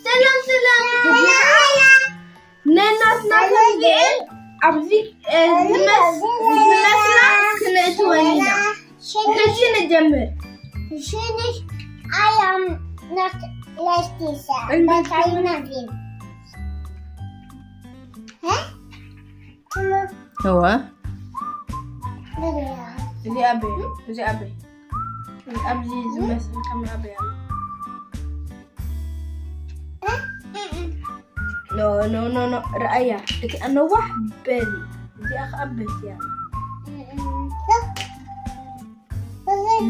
ሰላም ሰላም። ነናትና ከምዚኤን ኣብዚ ዝመስላ ክነእትወን ኢና። ሕጂ ንጀምር። ሽንሽ ኣያም ናት ለስቲሳ በታይናዚን እወ እዚ ኣበይ እዚ ኣበይ ኣብዚ ዝመስል ከም ኣበይ ኣሎ። ኖ ኖ ኖ ኖ ረኣያ እቲ ኣነዋሕ በሊ እዚኣ ከዓ በዚያ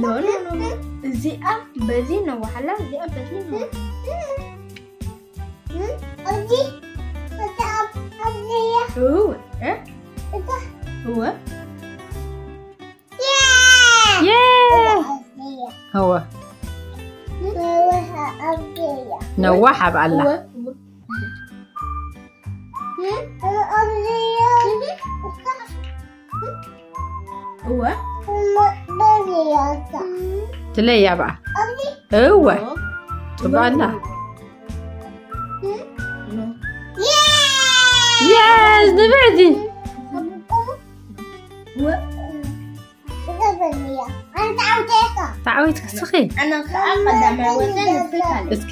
ኖ ኖ ኖ ኖ እዚኣ በዚ ነዋሕላ እዚኣ በዚ ነዋሕ እዚ እወ እ እወ የ እወ ነዋሕ ኣብ ኣላ እወ እወ እወ ትለያ በኣ እወ ጽቡቅ ኣላ የስ ንብዕቲ ተዓዊት ክስኺ ኣነ ከዓ ቀዳማይ ወፅአ ንስካ እስኪ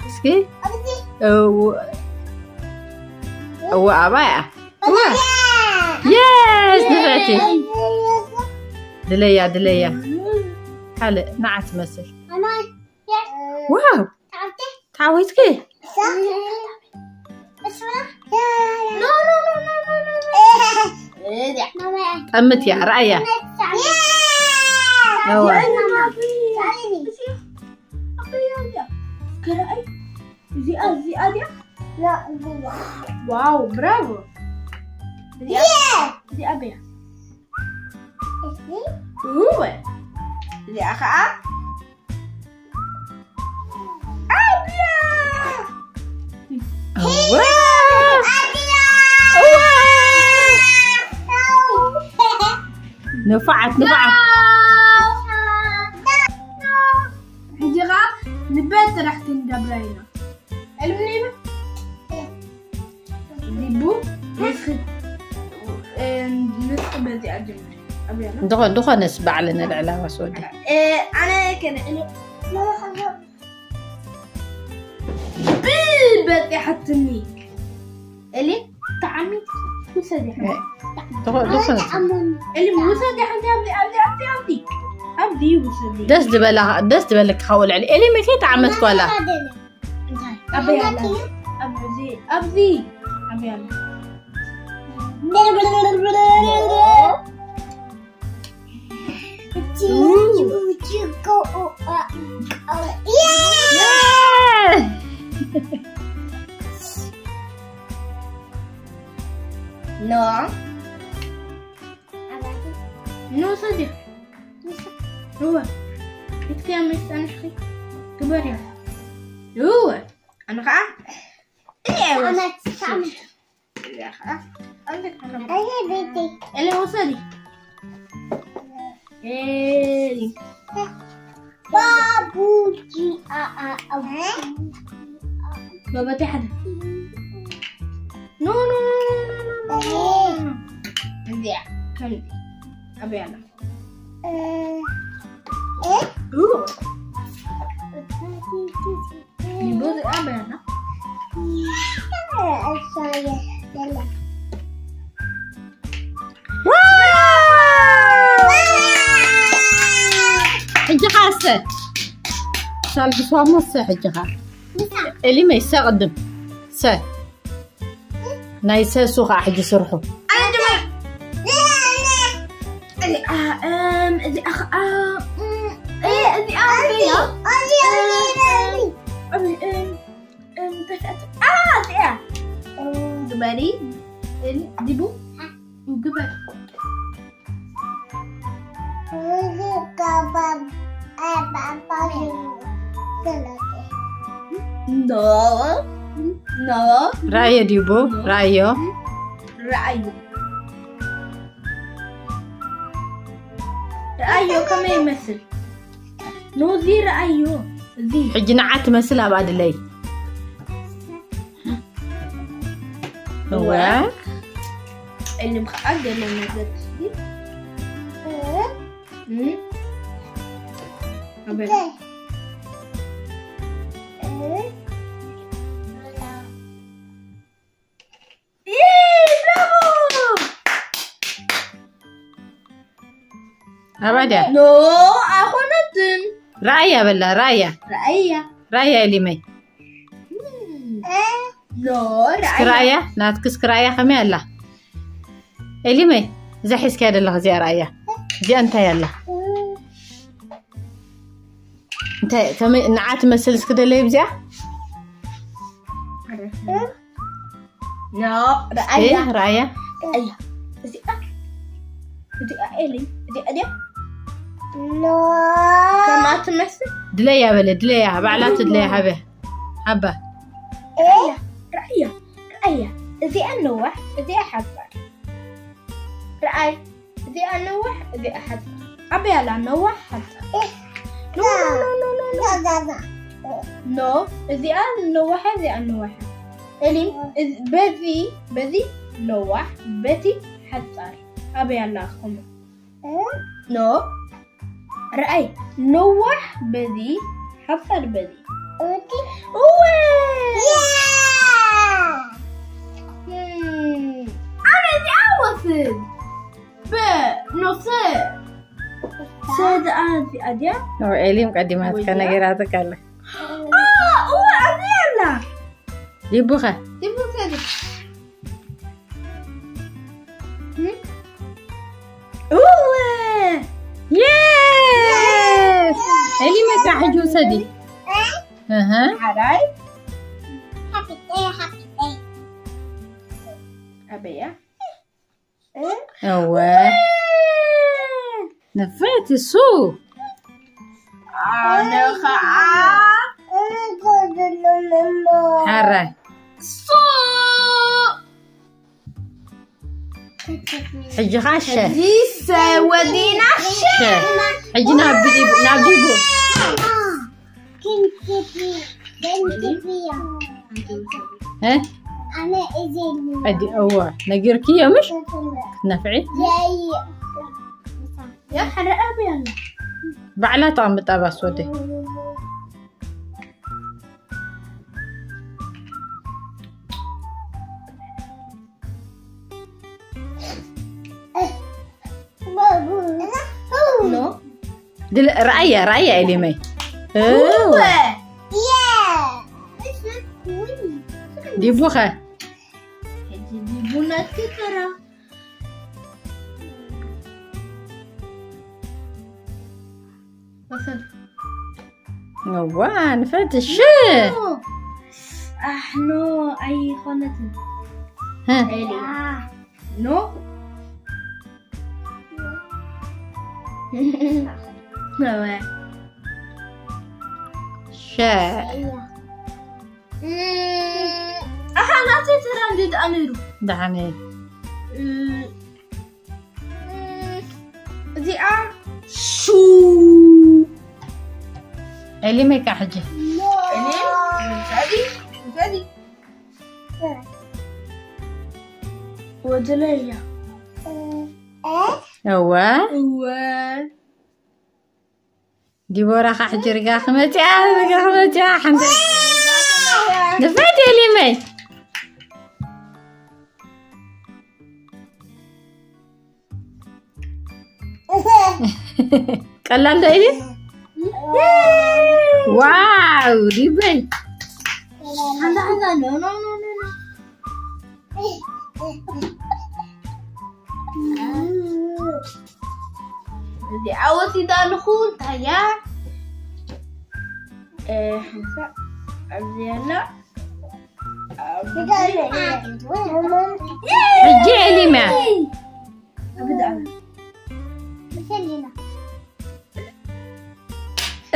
እስኪ እወ እወ ኣባያ እወ የስ ንብዕቲ ድለያ ድለያ ካልእ ንዓ ትመስል ዋው ተዓዊትኪ ጠምት እያ ረኣያ እወ እዚኣ እዚኣ ድያ ዋው ብራቮ እዚኣ እዚኣ በያ እወ እዚኣ ከዓ ኣብያ እወ ንፋዓት ንፋዓት ሕጂ ኸዓ ንቤት ስራሕ ክንገብራ ኢና እልምኒ ዲቡ ንስኺ ንስኺ በዚኣ ጀምሪ ኣብያና ዝኾን ዝኾነስ ባዕለ ነልዕላ ዋስ ወዲ ኣነ ከነ ብበፂሓትኒ እሊ ተዓሚ ውሰዲ ዝኾን እሊ ውሰዲ ሓንቲ ኣብዚ ኣብዚ ኣብዚ ኣብዚ ኣብዚ ውሰዲ ደስ ዝበላ ደስ ዝበለካ ካብኡ ልዕሊ ኤሊ መቼ ተዓመት ኳላ እንታይ ኣበይ ኣላ ኣብዚ ኣብዚ ኣበይ ኣላ ኖ ኖ ሰዲ እወ ኢትክያ ምስ ኣንሽኺ ግበርያ እወ ኣነ ከዓ እኔ እወ እኔ ውሰዲ ባቡጂ በበቲ ሓደ ኖ ኖ እዚኣ ከምዚ ኣብያና ብዙ ኣብያና ሕጂ ኻሰ ሳልብስዋ ሞሰ ሕጂ ኻ ኤሊመይ ሰ ቅድም ሰ ናይ ሰሱ ከዓ ሕጂ ስርሑ እዚኣ ከዓ እዚኣ እዚኣ ግበሪ ዲቡ ግበሪ ራእዮ ዲቡ ራእዮ ራእዮ ራእዮ ከመይ ይመስል ኖዚ ራእዮ እዚ ሕጂ ንዓ ትመስል ኣብ ኣድለይ። እወ። እልም ከኣ ገለ ነገር እስኪ። እም? ኣበይ? ይይ፣ ብራቮ! ኣባድያ። ኖ፣ ኣይኮነትን። ረኣያ በላ፣ ረኣያ። ረኣያ። ረኣያ ኤሊመይ። እም። ኖ፣ እስኪ ረኣያ። ረኣያ፣ ናትኪ እስኪ ረኣያ ከመይ ኣላ? ኤሊመይ፣ እዛ ሒዝካያ ዘለኻ እዚኣ ረኣያ። እዚኣ እንታይ ኣላ? እንታይ፣ ከመይ፣ ንዓ ትመስል እስኪ ደለይ ብዚኣ? ኖ፣ እስኪ ረኣያ። ረኣያ። ረኣያ። እዚኣ፣ እዚኣ ኤሊ፣ እዚኣ ድያ? ኖ። ከምኣ ትመስል? ድለያ በለ፣ ድለያ፣ ባዕላ ትድለያ፣ ሃበ። ሃባ። ረኣያ፣ ረኣያ፣ ረኣያ። እዚኣ ነዋሕ፣ እዚኣ ሓጻር። ረኣይ፣ እዚኣ ነዋሕ፣ እዚኣ ሓጻር። ኣበይ ኣላ? ነዋሕ፣ ሓጻር። ኖ፣ ኖ፣ ኖ፣ ኖ፣ ኖ። ኖ፣ እዚኣ ነዋሕ፣ እዚኣ ነዋሕ። ኤሊም፣ እዚ፣ በዚ፣ በዚ ነዋሕ፣ በቲ ሓጻር። ኣበይ ኣላ ከምኡ? ኖ፣ ረኣይ፣ ነዋሕ በዚ፣ ሓጻር በዚ። እወ! ያ! እም፣ ኣነ እዚኣ ወስድ። በ፣ ኖ፣ ሰ። ሰ ደኣ እዚኣ ድያ? ኖ፣ ኤሊም ቀዲማትካ ወያ? ነገራትካ ኣላ። ኣ፣ እወ፣ ኣብዚ ኣላ። ዲቡኸ? ዲቡ ከዚ። እም? እወ! የስ! ኤሊመይ፣ እታ ሕጂ ውሰዲ። እህ። ሓራይ። ኣበያ? እወ። ንፍዕቲ ሱ። ኣነ ኸዓ ሓራይ። ሱ። ሕጂ ኸዓ ሸ። ሕጂ ሰ ወዲና ሸ። ሸ። ሕጂ ናብ ዲ-፣ ናብ ዲቡ። እ? ኣዲ-፣ እወ፣ ነጊርክዮ ምሽ? ክትነፍዒ? ያ፣ ሓደ ኣበይ ኣላ? ባዕላ ተቐምጥ ኣብ ኣስወደይ። ኖ። ድለ-፣ ረኣያ፣ ረኣያ ኤሊመይ። እወ። እወ። ዲቡኸ? ሕጂ ዲቡ ናትኪ ተራ። ወሰድ። እዋ፣ ንፍዕቲ ሽ። ኖ። ኣሕ፣ ኖ፣ ኣይኾነትን። ህ። ኤሊ። ኖ። እወ። ሸ። እም፣ ኣሓ፣ ናተይ ተራ እንዲ ደኣ ነይሩ። ደሓን እየ። እም፣ እም፣ እዚኣ ሹ። ኤሊመይ፣ ካዕ ሕጂ። እኔ፣ ውሰዲ፣ ውሰዲ። ወደለያ። እወ። እወ። ዲቦራ፣ ካዕ ሕጂ ርጋ ክመጽያ፣ ርጋ ክመጽያ፣ ሓንቲ ንፍዕቲ ኤሊመይ። ቀላል ዶ ኢሊ? ዋው፣ ዲበይ። ሓንዛ፣ ሓንዛ፣ ኖ፣ ኖ፣ ኖ፣ ኖ፣ ኖ። እዚኣ ወሲዳ ኣለኹ፣ እንታይ እያ? እ፣ ሓንሳእ ኣብዚ ኣላ። ሕጂ ኤሊም እያ።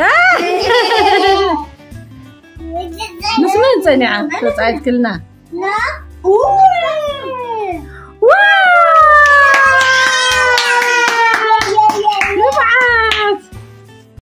አ! ምስ መን ጸኒዓ ተጻዊትክልና?